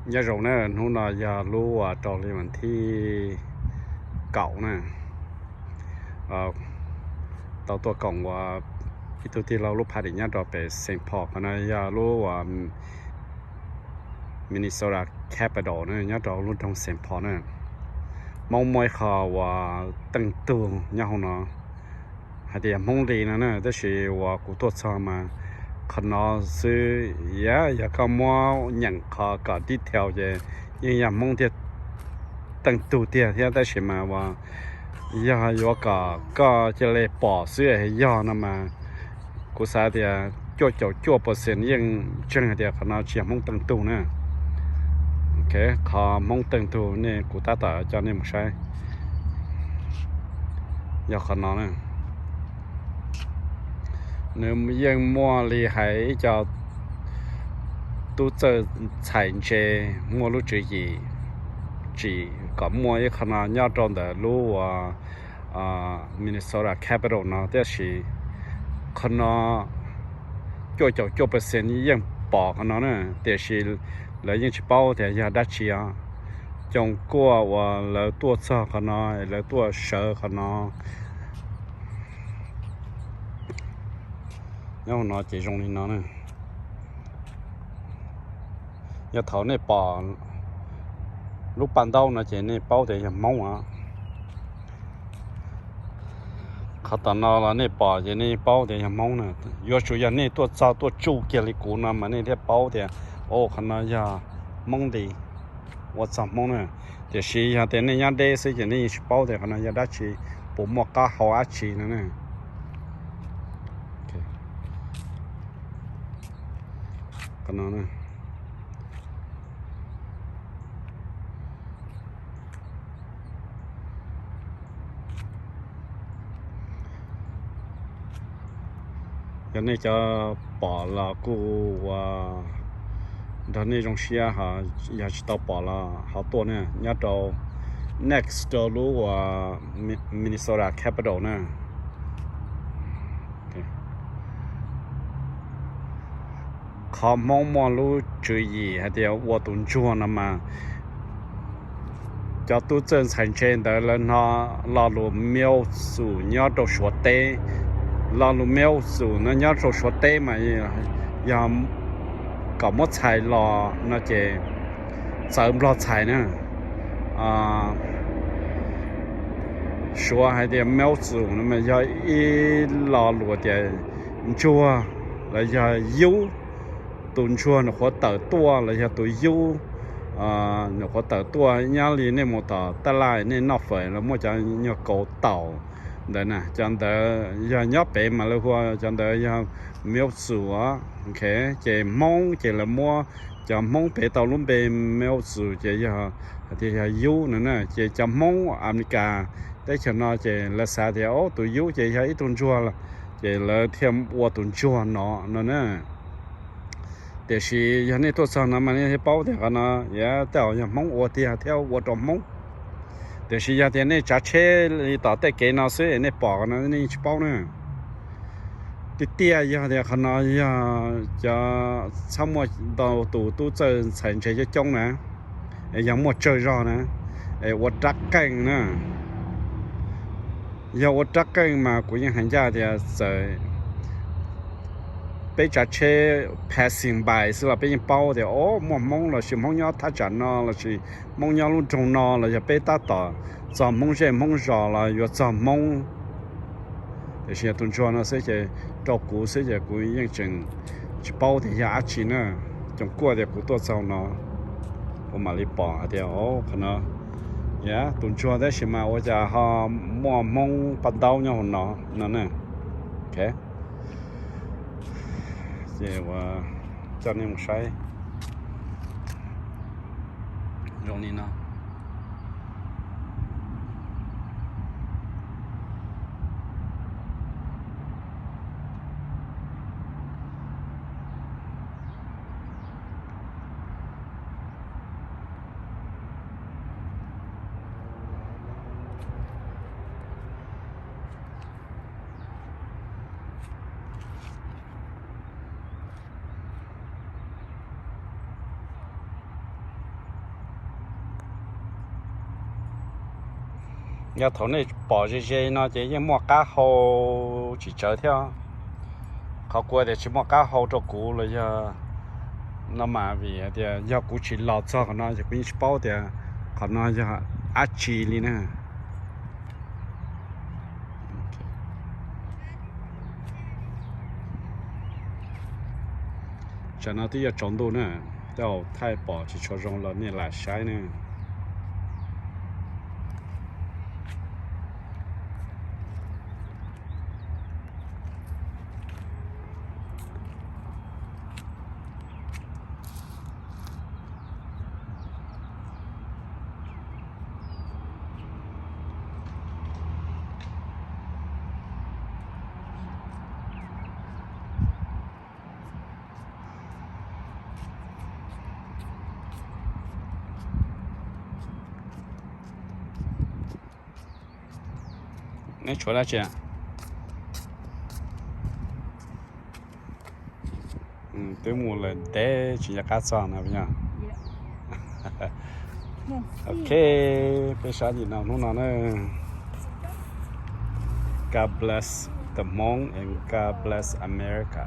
Nyob zoo na, hnub no yog lub uas rau li vas thib kaum na, tau tuaj koom uas ib tug tij laug lub party nyob rau pem Saint Paul, qhov no yog lub uas Minnesota capital na, nyob rau lub nroog Saint Paul na. Hmoob muaj ib qho uas teej tug nyob hauv no, hais tias Hmoob Li no na, tab sis uas kuv tuaj txog mas qhov no xwb. Yog, yog koj muab nyeem qhov kom detail ces yeej yog Hmoob thiab, teej tug tiag thiab, tab sis mas uas yog yuav kom koj cia li pom xwb yog no mas kuv xav tias cuaj caum cuaj percent yeej ntseeg hais tias qhov no tsis yog Hmoob teej tug na. Qhov Hmoob teej tug nej, kuv tab tom coj nej mus saib, yog qhov no na. Nws yeej muaj li hais ib co tub txawj txhais ntse, muaj lub tswv yim tsim kom muaj ib qho no nyob rau ntawm lub uas Minnesota capital no, tiam sis qhov no cuaj caum cuaj percent yeej pom qhov no na, tiam sis lawv yeej tsis paub tias yog dab tsi os. Cov kuaj uas lawv tuaj txog qhov no, lawv tuaj sawv qhov no, nyob hauv no ces zoo li no na. Yog thaum nej pom lub paj ntaub no ces nej paub tias yog Hmoob os. Qhov tom no los nej pom ces nej paub tias yog Hmoob na. Yuav tsum yog nej tuaj txog tuaj tsuj kiag li kuv no mas nej thiaj paub tias, o, qhov no yog Hmoob Li, ua txog Hmoob na. Tiam sis yog tias nej nyob deb xwb ces nej yeej tsis paub tias qhov no yog dab tsi, puas muaj qab hau dab tsi no na. Yog nej cov pom los kuj ua nrog nej zoo siab, yog tsis tau pom los ho tuaj ne, nyob rau next door lub uas Minnesota capital na. Qhov Hmoob muaj lub tswv yim hais tias ua tus ntsuag no mas cov tub txawj ntxhais ntse ntawd lawv hnov lo lus male xus nyob rau Suav teb. Lo lus male xus no nyob rau Suav teb mas yog kom muab txhais los no ces txawv Nplog txhais na. Suav hais tias male xus no mas yog ib lo lus tias ntsuag los yog yub, tus ntsuag nws qhuav tawm tuaj los yog tus yub nws qhuav tawm tuaj. Nyob li nej mus tom taj laj nej noj fawm los muaj cov nyuag kaus taum ntawd na, cov ntawd yog nyob pem mas lawv hu cov ntawd yog male xus. Ces Hmoob ces lawv muab cov Hmoob pem tau lub npe male xus ces yog hais tias yog yub no na. Ces cov Hmoob Amelikas teb chaws no ces lawv xav tias, o, tus yub ces yog ib tug ntsuag, ces lawv thiaj ua tus ntsuag no no na. Tiam sis yog nej tuaj txog no mas nej thiaj paub tias qhov no tej zaum yog Hmoob ua tiag thiab ua rau Hmoob. Tiam sis yog tias nej tsav tsheb li tom tej kev no xwb nej pom qhov no nej tsis paub na. Tiag tiag yog tias qhov no yog cov txhob muaj ntau tus tub txawj ntxhais ntse coob coob na, es yog muaj tsawg zog na, es ua rab qeej na. Yog ua rab qeej mas kuv yeej hais ncaj tias txawm peb tsav tsheb passing by xwb los peb yeej paub tias, o, muaj Hmoob lossis Hmoob nyob thaj tsam no lossis Hmoob nyob lub nroog no los yog peb tab tom txog Hmoob zej Hmoob zos los yuav txog Hmoob. Tiam sis yog tus ntsuag no xwb ces rau kuv xwb ces kuv yeej tseem tsis paub tias yog dab tsi na. Coom kuaj tias kuv tuaj txog no kuv mam li pom hais tias, o, qhov no yog tus ntsuag tab sis mas ua cas ho muaj Hmoob paj ntaub nyob hauv no no na. Ces ua coj nej mus saib zoo li no. Yog thaum nej pom ze ze no ces yeej muaj qab hau tsis tsawg thiab. Qhov kuv tias tsis muaj qab hau rau kuv los yog no mas vim tias yog kuv tsis los txog qhov no ces kuv yeej tsis paub tias qhov no yog dab tsi li na. Tsam no twb yuav tsaus ntuj na, tej zaum thaij pom tsis tshua zoo los nej lam saib na. Neb tshuav dab tsi? Twb mus lawm ntev tsis nco qab txog no yog. Ok, peb sab nim no hnub no na. God bless the Hmong and God bless America.